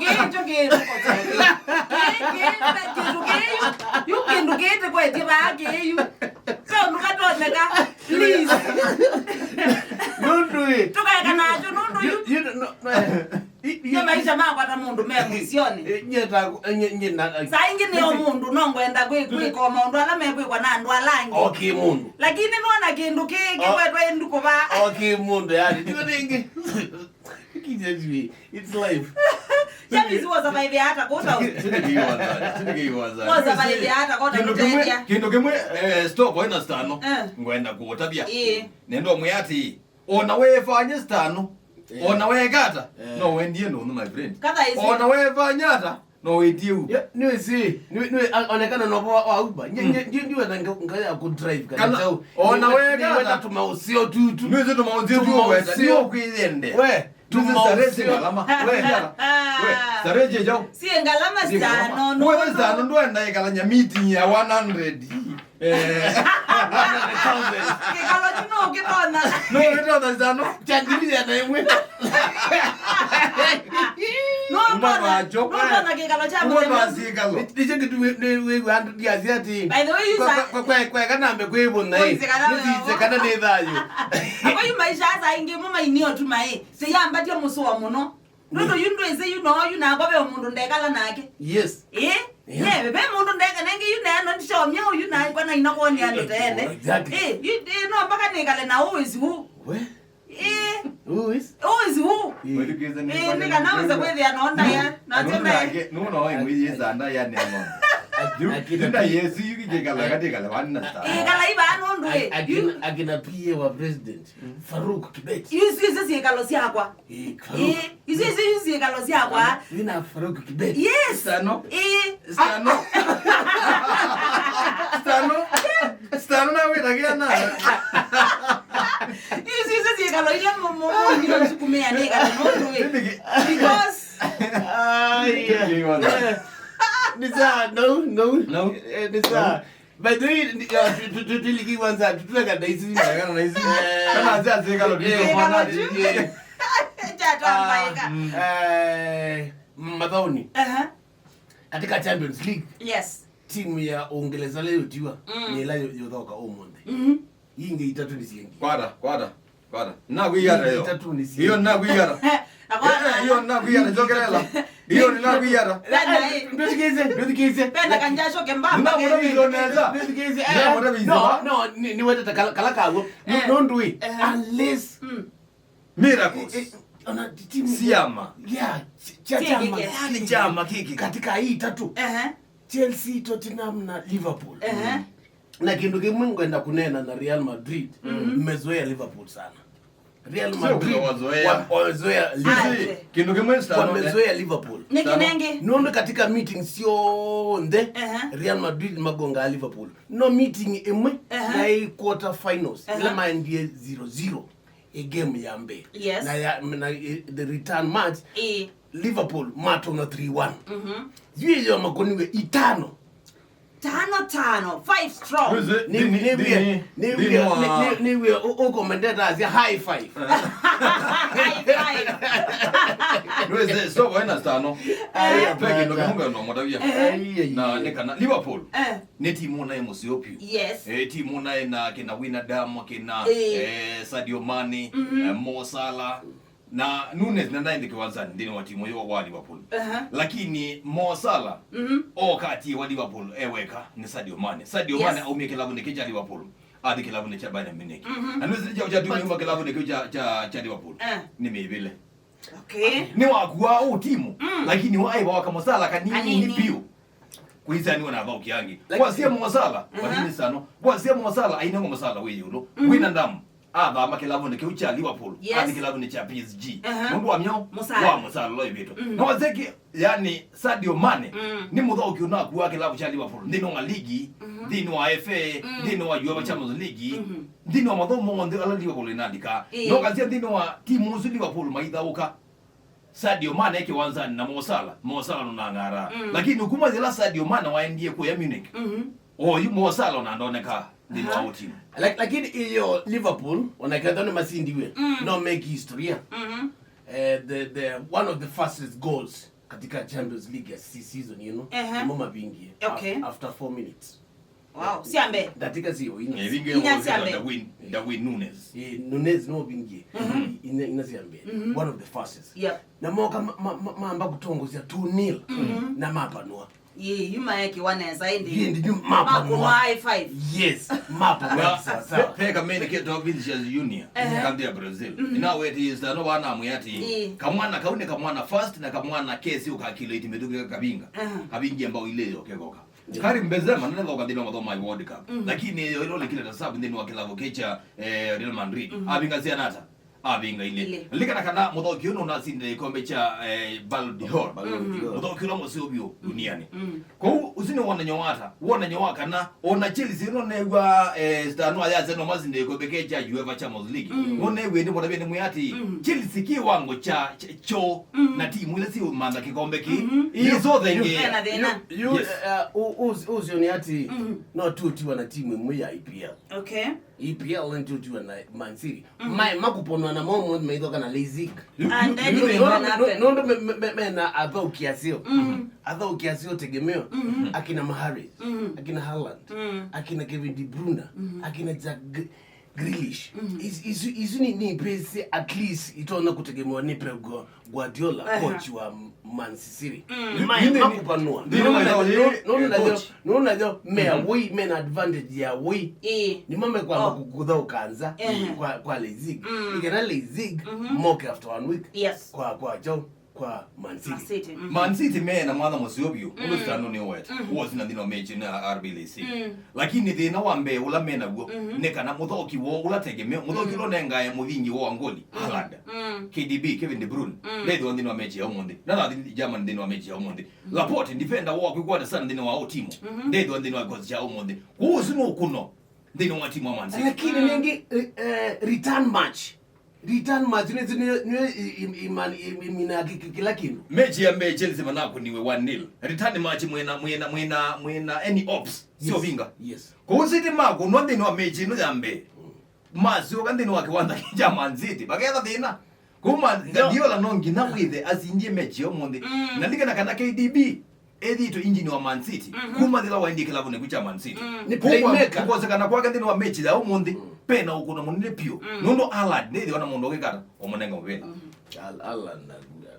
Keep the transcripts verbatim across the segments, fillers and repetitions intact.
kĩĩ kyo kĩĩ kĩndũ kĩĩ yu kĩndũ kĩĩ yu kĩndũ kĩĩ tĩkwetye vaa kĩĩ yu. Kaũndũ katonyeka. Please. Nũndũ ĩ. Tũkaeka nakyo nũndũ yu. You, you, no, no, eh, i- i- Nĩ maisha makwa ta mũndũ me mũisyonĩ. Eh, nyie ta- eh, nyie- nyie na- Saa ingĩ nĩ o mũndũ no ngwenda kwĩ- kwĩka o maũndũ ala mekwĩkwa na andũ ala angĩ. Okay, mũndũ. Lakini nona kĩndũ kĩĩ kĩkwetwa ĩ ndukũ vaa. Okay, mũndũ, yani. Ndio nĩngĩ. Kijajui. It's life. James, wo survive hata kota. Tũnĩkĩiwazana, tũnĩkĩiwazana. Wo survive hata kota. Kĩndũ kĩmwe, kũtethya. Kĩndũ kĩmwe, eh, stock ĩna stano. Eh. Ngwenda kũũtavya. Ĩĩ. Nenda ũmwĩa atĩĩ, ona wefanye stano, eh, ona wekata, eh, no wendie nũnũ, my friend. Katha ĩsĩ. Ona wefanya ata, no wendie u. Yo, nĩwĩsĩ, nĩ- nĩ- a- onekana novo wa- wa Uber. Nye- nye- nye- ndiwe na nga- nga ya ku drive kana. Kana chau. Ona wekata. Niweta tũmaũseo tutu. Nĩwĩsĩ tũmaũseo tutu wenda. Tũmaũseo. Nĩũkwĩyende. We. Nĩwĩsĩ starehe ngalama. We. We. Starehe chao. Si ngalama. Si ngalama. Sana, no, no, wewe no. Sana ndo enda ikala nya meeting ya one hundred. Eh. One hundred thousand. Kĩkalo kyu no ũkĩtonya. No ũkĩtonya sana. Changiria na imwe. No ũtonya. Ũtonya kĩkalo kya mũthemba ũsu. Nĩkyo kĩtu wĩw'a andũ ndiasya atĩ. By the way, you sa- kweka nambe kwĩvũna ĩ. Nĩsise kana nĩ thayũ. Apo yu maisha asa ingĩ mo mainio tu mai. Siyambatia mũsũa mũno. Nũndũ yu ndwĩsĩ yu no yu nakwa ve mũndũ ndekala nake. Yes. Ĩ? Yeah. Ye, ve mũndũ ndeka nenge yu neno ndichomya yu na kwa na ina kuonia andũ tene. Exactly. Ĩ, yu ĩ, no mpaka nĩkale na ũwĩsi huu. We? Ĩ. Who is? Ũwĩsi huu. Ĩ. Ĩ, nĩ kana wĩse kwĩthĩa no ndaya. Na tena. Nũno waĩ mwĩyĩsa ndaya nĩ ng'ombe. Akina, akina, nda Yesu yu kikala katika lewana star. Ĩ, kala iba nũndũ ĩ. Akina, akina P A wa president. Farouk Kibet. Yu yu yu syĩkalo syakwa. Ĩ, Farouk. Ĩ, isu isu isu syĩkalo syakwa. Wĩna Farouk Kibet. Yes. Stano. Ĩ. Stano. Stano. Stano na wĩra gĩa na. Isu isu syĩkalo ile mo mo mo ndio msukumia nĩ kana no do it. Because ah, yeah. Nĩ sawa, no, no. No. Eh, nĩ sawa. By the way, ndi- ya, tu- tu- tu- tulikiwanza tutuleka ndaisi. Kana na isi. Kana azi azi kalo. Eh, kama tu. Eh, chatwambaika. Mm. Eh, mathaoni. Aha. Katika Champions League, yes, timu ya Uingereza leo tiwa. Mm. Ni ila yo- yothoka ũmũnthĩ. Mhm. Ingi itatu ni singi. Kwada, kwada. Kwada. Nakwiyara iyo. Itatu ni singi. Iyo nakwiyara. Akwada. Eh, iyo nakwiyara, jokerela. Iyo ni nakwiyara. Pena, eh. Nduthikize, nduthikize. Pena kanjasho kembamba. Nuna mwana bizo neza. Nduthikize. Nuna mwana bizo. No, no, ni ni wetete kala kala kawo. Eh. No ndui. Eh. Unless. Mm. Miracles. Eh, eh, ona timu. Siama. Yeah, si- cha- chama. Yaani chama kiki. Katika hii tatu. Eh. Chelsea, Tottenham na Liverpool. Eh. Na kĩndũ kĩmwe ngwenda kũneena na Real Madrid, mhm, mmezoea Liverpool sana. Real Madrid wazoea. Wa- wamezoea Liverpool. Aje. Kĩndũ kĩmwe sana. Wamezoea Liverpool. Nĩkĩ nengĩ? Nũndũ katika meeting syonthe, aha, Real Madrid magongaa Liverpool. No meeting ĩmwe, aha, yaĩ quarter finals, aha, ĩla maendie zero zero ĩ game ya mbee. Yes. Na ya na ĩ- the return match, ĩ, Liverpool matona three one. Mhm. Yue yo makoniwe itano. Tano tano, five strong. Nĩ- nĩ- nĩ- nĩ- nĩ- nĩ- nĩ- nĩ- ũ- ũkomendete asya high five. High five. Ndwĩsĩ, so waĩ na stano. Ai, peke ndo hapana. Kimunga no motavia. Ai, ai, na ai. Nĩ kana Liverpool. Eh. Nĩ timu naĩ mũseo piũ. Yes. Eh, timu naĩ na kina Wijnaldum, kina, eh, Sadio Mane, mhm, eh, Mo Salah. Na Nunez na naende kĩwanzanĩ nthĩnĩ wa timu yo wa Liverpool. Aha. Lakini Mo Salah, mhm, okatie wa Liverpool e weka nĩ Sadio Mane. Sadio, yes, Mane aumie kĩlavunĩ kĩ kya Liverpool, athi kĩlavunĩ kya Bayern Munich. Mhm. Na nũsĩ kyaũ kyatumie uma kĩlavunĩ kĩu kya, kya, kya Liverpool? Eh. Nĩ mĩvĩle. Okay. Nĩ wakua ũ timu, mm, lakini waĩva waka mũsala kanini, kanini, piũ. Kwĩsaniwa na athauki angĩ. Like- wasie Mo Salah, mhm, vanini sano. Wasie Mo Salah, ainengwa mũsala wĩ ĩũlũ. Mhm. Wijnaldum athama kĩlavunĩ kĩu kya Liverpool, yes, athi kĩlavunĩ kya P S G. Aha. Nũndũ wa myo, mũsala, wa mũsala ũla wĩvĩtwe. Mm. Na waseki, yani, Sadio Mane, mm, nĩ mũthaũki ũnakuaa kĩlavu kya Liverpool nthĩnĩ wa ligi, mhm, nthĩnĩ wa F A, mm, nthĩnĩ wa UEFA Champions League, mhm, nthĩnĩ wa mathomo onthe ala Liverpool ĩnandĩkaa. Ĩĩ. No kasya nthĩnĩ wa timu ũsu Liverpool maithaũka. Sadio Mane e kĩwanzanĩ na Mo Salah, Mo Salah nũnang'araa. Mm. Lakini kuma yĩla Sadio Mane waendie kũya Munich, mhm, oyu Mo Salah ona ndonekaa nthĩnĩ wa, aha, ũtimu. Lak- lakini iyo Liverpool, ona kethwa nĩmasindiwe, mm, no make historia. Mhm. Eh, the, the, one of the fastest goals katika Champions League ya si- season ĩno, ehe, nĩmo mavingie. Okay. Af- after four minutes. Wow, sya mbee. Ndatĩka sio inya. Inya sya mbee. Darwin, Darwin Nunez. Eh, Nunez no vingie. Mhm. Inya, inya sya mbee. Mhm. One of the fastest. Yep. Na moka ma- ma- ma- mamba kũtongosya two nil. Mhm. Na mapanua. Ĩĩ, yu maekiwa nesa ĩndĩ. Ĩndĩ yu mapanua. Makũma high five. Yes, mapanua sawa sawa. Pe- pe kamene ketwa Vinicius Junior, ehe, kanthi ya Brazil. Mhm. Ĩnawetĩĩe stano vanamwĩa atĩ, ĩĩ, kamwana kau nĩ kamwana fast na kamwana kesi ũkakilĩti mĩtũkĩ kavinga. Aha. Kavingie mbao ilĩ yo kekoka. Karim Benzema nĩnathoka nthĩnĩ wa mathomo ma World Cup. Mhm. Lakini yo ĩla ũlikile ta sub nthĩnĩ wa kĩlavu kĩ kya, eh, Real Madrid. Mhm. Avinga syana ata? Avinga ilĩ. Ilĩ. Lilikana kana mũthaũki ũyũ nũnasindile gĩkombe kya, eh, Ballon d'Or. Ballon d'Or. Mũthaũki ũla mũseo vyũ duniani. Mhm. Kwoou ũsu nĩ wonany'o wa ata? Wonany'o wa kana ona Chelsea ĩno new'a, eh, stano ayasya no masinde gĩkombe kĩ kya UEFA Champions League. Mhm. No newie nĩ vona vya nĩ mwĩati, mhm, Chelsea kĩwango kya, kya, kyo, mhm, na timu ila siũmantha kĩkombe kĩ. Mhm. Ĩ so thenge. Ena thĩna. You, you, yes, uh, u- u- ũsio nĩ ati, mhm, no tũtiwa na timu ĩmwe ya E P L. Okay. E P L nĩ tũtiwa na Man City. Mhm. Mae makũponwa na momo maithoka na Leipzig. And then you- you- you- you- nũndũ me- me- me- mena athauki asio. Mhm. Athauki asio tegemeo. Mhm. Akina Mahrez, mhm, akina Haaland, mhm, akina Kevin De Bruyne, mhm, akina Jack Gr- Grealish. Is- isu isu ni ni pesi at least itonya kutegemewa ni Pep Gu- Guardiola, coach wa Man City. Ni mai makupanua. Nonatho mea woi, mena advantage ya woi. Ni mame kwamba kukutha ukanza kwa kwa Leipzig. Ikena Leipzig moke after one week. Kwa kwa chao kwa Man City. Man City. Man City me na mwana mũseo vyũ, ũndũ Stano nĩ wet. Wosi na thĩna wa mechi na R B Leipzig. Lakini thĩna wa mbee ũla me naw'o nĩ kana mũthaũki woo ũla tegemeo, mũthaũki ũla ũnengae mũthingi woo wa ngoli, Haaland, K D B, Kevin De Bruyne, ndethĩwa nthĩnĩ wa mechi ya ũmũnthĩ. Ndanathi German nthĩnĩ wa mechi ya ũmũnthĩ. Laporte, defender woo wa kwĩkwata sana nthĩnĩ wa ũtimu, ndethĩwa nthĩnĩ wa kĩkosi kya ũmũnthĩ. Kwoou ũsu nĩ ũkũno nthĩnĩ wa timu wa Man City. Lakini nĩngĩ eh, eh, return match. Return match nĩ nĩ nĩ imina kila kindu. Mechi ya mbee Chelsea manakuniwe one nil. Return match mwina mwina mwina mwina any ops. Sio vinga. Yes. Kwoou City makũnwa nthĩnĩ wa mechi ĩno ya mbee. Masyoka nthĩnĩ wa kĩwanja kya Man City. Maketha thĩna. Kuma Guardiola no nginya wĩthe asindie mechi ya ũmũnthĩ. Na ndikana kana K D B ethĩĩtwe injini wa Man City kuma yĩla waendie kĩlavũnĩ kĩu kya Man City. Nĩ playmaker. Kũkosekana kwake nthĩnĩ wa mechi ya ũmũnthĩ, pe na ũkũno mũnene vyũ. Nũndũ Haaland nĩthĩwa na mũndũ ũkĩkata ũmũnenga mũvĩla. Al- Alan na-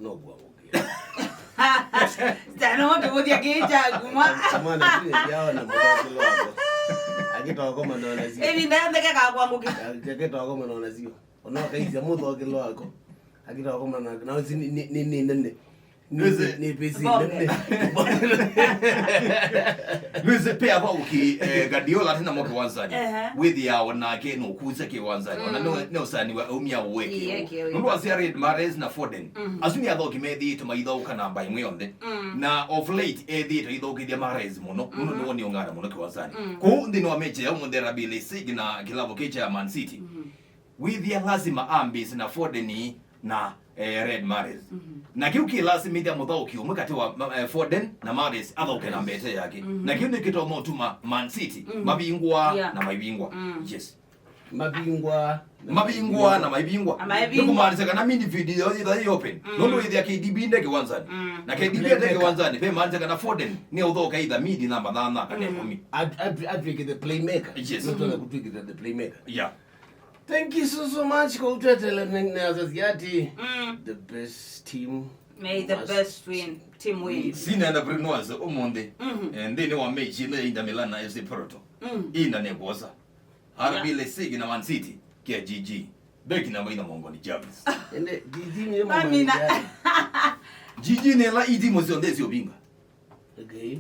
no kuamũkĩa. Stano tũvũthya kĩĩ kya kuma. Mwana kile yao na mũthakilo wako. Akitokoma na wanazio. Ĩvinda yonthe kekakwamũkĩa. Akitokoma na wanazio. Ona akaisya mũthokelo wako. Akitokoma na na si ni ni ni nene. Nĩ pesi nene. Nĩwĩsĩ pe ava ũki eh, Guardiola atĩ namo kĩwanzanĩ. Wĩthĩawa nake nũkusa kĩwanzanĩ. Ona nĩ ũsani wa umia ũweke. Nũndũ wasya Riyad Mahrez na Foden. Asu nĩ athoki methĩĩtwe maithaũka namba ĩmwe yonthe. Na of late ethĩĩtwe aithaũkĩthya Mahrez mũno. Nũndũ nĩwe nĩũng'ana mũno kĩwanzanĩ. Kũu nthĩnĩ wa mechi ya ũmũnthĩ R B Leipzig na kĩlavu kĩ kya Man City. Wĩthĩa lasima ambĩĩsye na Foden na eh, Riyad Mahrez. Na kĩu kĩlasimĩthya mũthaũki ũmwe katĩ wa ma- eh, Foden na Mahrez athaũke na mbete yake. Na kĩu nĩkĩtonya ũtuma Man City mavingwa na maivingwa. Yes. Mavingwa. Mavingwa na maivingwa. Nĩkũmaanisya kana midfield yao yĩtha yĩ open. Nũndũ wĩthĩa K D B nde kĩwanzanĩ. Na K D B nde kĩwanzanĩ, vemaanisya kana Foden nĩ ũthaũka either mid namba thana kana ĩkũmi. Atwĩkĩte playmaker. Yes. Nũtona kũtwĩkĩte the playmaker. Yeah. Thank you so so much kwa utwetele nasa ziati. The best team. May the best win. Team win. Sina entrepreneurs ũmũnthĩ. Eh, nthĩnĩ wa mechi ĩno ya Inter Milan na F C Porto. Inter nĩ kwosa. R B Leipzig na Man City kia G G. Beki namba ina mongo ni James. Ende G G ni Mamina. G G nĩ la itimu syonthe syovinga. Okay.